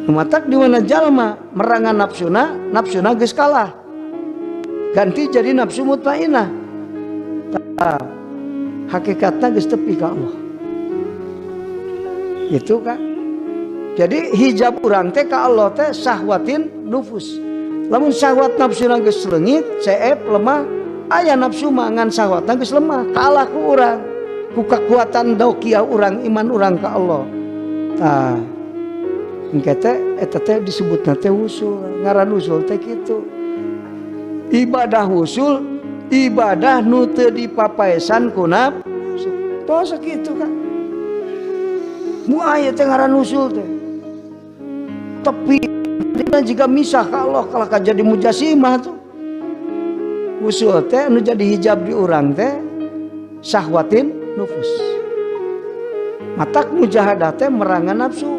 Matak di mana jalma merangan nafsuna, nafsuna geus kalah. Ganti jadi nafsu mutmainah. Tah, hakikatna geus tepi ka Allah. Itu kan. Jadi hijab urang teh ka Allah teh syahwatin nufus. Lamun syahwat nafsuna geus leungit, ceep lemah, aya nafsu mah ngan syahwatna geus lemah, kalah ku urang. Ku kekuatan daukia urang, iman urang ka Allah. Tah, engke teh eta teh disebutna teh wusul, ngaran wusul teh kitu. Ibadah wusul, ibadah nu teu dipapaesan ku nafsu. Tos sakitu kan. Mu aya teh ngaran wusul teh. Tapi dina jika misah ka Allah kalah ka jadi mujasimah tuh. Wusul teh nu jadi hijab di urang teh syahwatin nufus. Matak mujahadah teh merangan nafsu.